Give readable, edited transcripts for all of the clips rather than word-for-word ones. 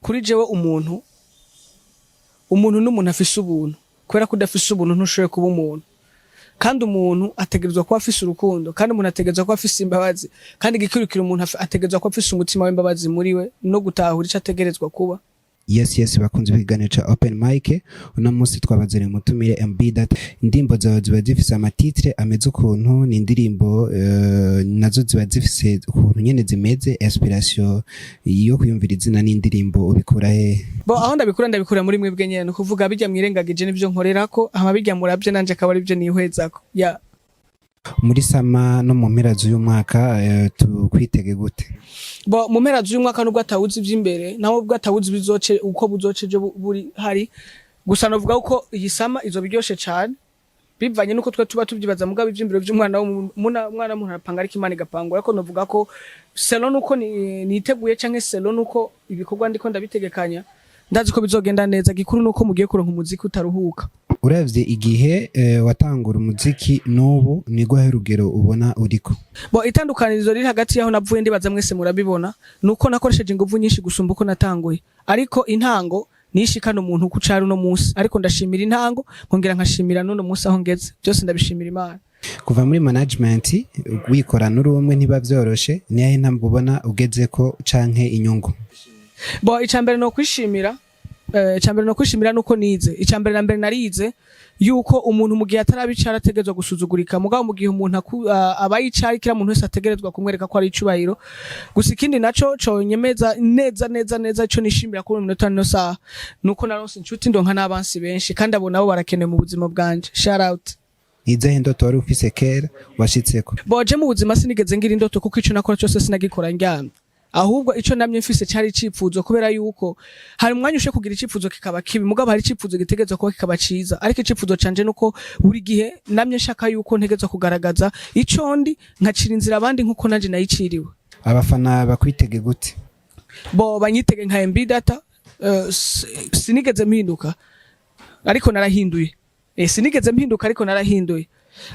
Kuri jewe, umuntu n'umuntu afise ubuntu, kubera ko udafise ubuntu ntushoboye kuba umuntu. Kandi umuntu ategerezwa kuba afise urukundo, kandi umuntu ategerezwa kuba afise imbabazi, kandi igikurikira, umuntu ategerezwa kuba afise umutima w'imbabazi muri we no gutahura ico ategerezwa kuba. Yes, bakunze ibiganiro ca Open Mic. Uno munsi twabazaniye umutumire MB Data. Indirimbo zawe ziba zifise ama titre ameze ukuntu, ni indirimbo nazo ziba zifise ukuntu nyene zimeze. Inspiration yo kuyumvira izina n'indirimbo ubikura hehe? Bo, aho ndabikura muri mwebwe nyene. Ni ukuvuga bijya mwirengagije nivyo nkorerako, hama bijya muravye nanje akaba arivyo nihwezako ya. Muri summer no mu mpera z'uyu mwaka tukwitege gute? Bo, mu mpera z'uyu mwaka, nubwo atawuzi ivy'imbere, naho ubwo atawuzi bizoce uko buzoce ejo buri hari, gusa novuga ko iyi summer izoba iryoshe cane bivanye nuko twe tuba tuvyibaza. Mugabo ivy'imbere vy'umwana w'umuntu, umwana w'umuntu arapanga ariko Imana igapangura. Ariko novuga ko selon nuko niteguye canke selon nuko ibikorwa ndiko ndabitegekanya, ndazi ko bizogenda neza. Gikuru nuko mugiye kuronka umuziki utaruhuka. Uravye igihe watangura umuziki n'ubu, ni gwahe rugero ubona uriko? Bo, itandukanirizo riri hagati yaho navuye, ndibaza mwese murabibona, nuko nakoresheje inguvu nyinshi gusumba uko natanguye. Ariko intango nishikana umuntu uko ucari uno munsi. Ariko ndashimira intango, nkongera nkashimira n'uno munsi aho ngeze. Byose ndabishimira Imana. Kuva muri management wikora n'urumwe ntiba vyoroshe. Niyahe ntambwe ubona ugezeko canke inyungu? Bo, icambere no kwishimira, icambere no kwishimira nuko nize. Icambere na mbere, narize yuko umuntu mu gihe atarabicara ategerezwa gusuzugurika, mugabo mu gihe umuntu aba yicaye, kira muntu wese ategerezwa kumwereka ko ari icubahiro. Gusa ikindi naco conyemeza neza neza neza, ico nishimira kuri uyu munota no saha, nuko naronse inshuti, ndonka n'abansi benshi, kandi abo nabo barakenewe mu buzima bwanje. Shout out. Izihe ndoto wari ufise kera washitseko? Boje, mu buzima sinigeze ngira indoto, kuko ico nakora cyose sinagikora ndyamye. Ahubwo ico namye mfise cari icifuzo, kubera yuko hari umwanya ushe kugira icifuzo kikaba kibi, mugabo hari icifuzo gitegerezwa kuba kikaba ciza. Ariko icifuzo canje nuko buri gihe namye nshaka yuko ntegerezwa kugaragaza ico ndi, nkacira inzira abandi nkuko nanje nayiciriwe. Abafana bakwitege gute? Bo, banyitege nka MB Data. Sinigeze mpinduka ariko narahinduye. Sinigeze mpinduka ariko narahinduye.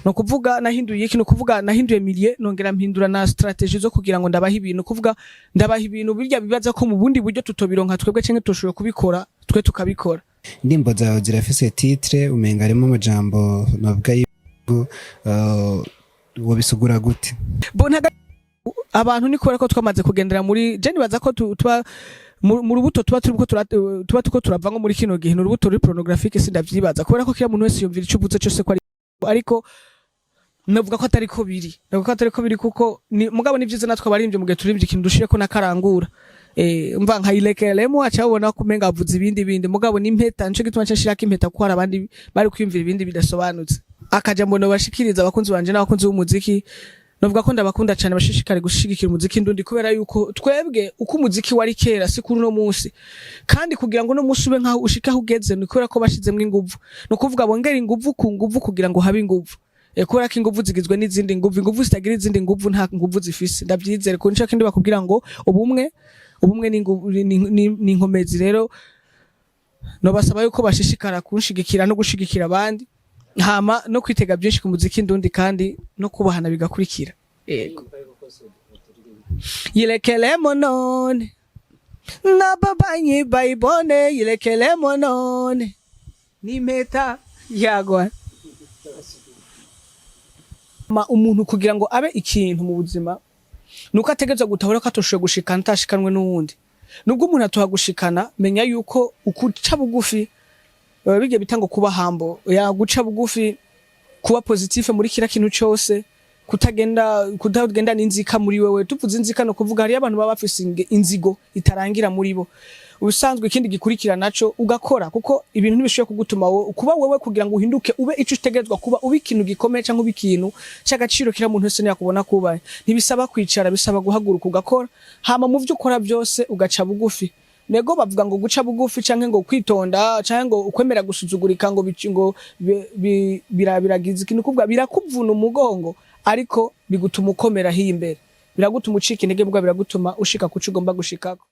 No kuvuga nahinduye iki? No kuvuga nahinduye milieu, nongera mpindura na strategy zo kugira ngo ndabaha ibintu. Kuvuga ndabaha ibintu birya bibaza ko mu bundi buryo tutobironka twebwe canke tushobora kubikora, twe tukabikora. Indirimbo zawe zirafise titre umenga harimo amajambo navuga yuko wobisugura gute? Bo, ntaga abantu, ni kubera ko twamaze kugendera muri je nibaza ko tuba mu rubuto tuba turiko tuba tuko turava nko muri kino gihe, ni urubuto ruri pornographique. Sindavyibaza, kubera ko kila muntu wese yumvira ico uvuze cyose ko ari, ariko navuga ko atari ko biri, navuga ko atari ko biri, kuko ni mugabo ni vyiza natwe abaririmbyi mu gihe turirimbye ikintu dushireko n'akarangura. Mva nkayilekelemo, aca babona ko umenga avuze ibindi bindi, mugabo ni impeta. Nico gituma nca nshirako impeta, kuko hari abandi bari kwiyumvira ibindi bidasobanutse. Akajambo nobashikiriza abakunzi banje n'abakunzi b'umuziki, novuga ko ndabakunda cyane. Bashishikare gushigikira umuziki ndundi, kubera yuko twebwe uko umuziki wari kera si kuri uno munsi. Kandi kugira ngo uno munsi ube nkaho ushika aho ugeze, ni kubera ko bashizemwo inguvu. Ni ukuvuga bongera inguvu ku nguvu kugira ngo habe inguvu, kubera ko inguvu zigizwe n'izindi nguvu. Inguvu zitagira izindi nguvu nta nguvu zifise. Ndavyizere ko nico kindi bakubwira ngo ubumwe ni inkomezi. Rero nobasaba yuko bashishikara kunshigikira no gushigikira abandi, hama no kwitega byinshi ku muziki ndundi, kandi no kubahana bigakurikira. Yego, yilekelemo none nababanyi bayibone, yilekelemo none n'impeta yagwa. Ma umuntu kugira ngo abe ikintu mu buzima nuko ategerezwa gutahura ko atoshoboye gushikana atashikanwe n'uwundi. Nubwo umuntu atuhagushikana, menya yuko ukuca bugufi, bijya bita ngo kuba humble, ya guca bugufi, kuba positif muri kira kintu cyose, kutagenda n'inzika muri wewe. Tuvuze inzika, no kuvuga hariyo abantu baba bafise inzigo itarangira muri bo ubusanzwe. Ikindi gikurikira naco, ugakora, kuko ibintu ntibishoboye kugutuma wowe kuba wewe kugira ngo uhinduke ube ico utegerezwa kuba, ube ikintu gikomeye canke ube ikintu c'agaciro kira muntu wese yakubona kubaye. Ntibisaba kwicara, bisaba guhaguruka ugakora, hama mu vyo ukora byose ugaca bugufi. Nego bavuga ngo guca bugufi canke ngo kwitonda canke ngo ukwemera gusuzugurika ngo ngo biragize ikintu, kuvuga birakuvuna umugongo, ariko bigutuma ukomera hiyi imbere. Biragutuma ucika intege bwa biragutuma ushika kuco ugomba gushikako.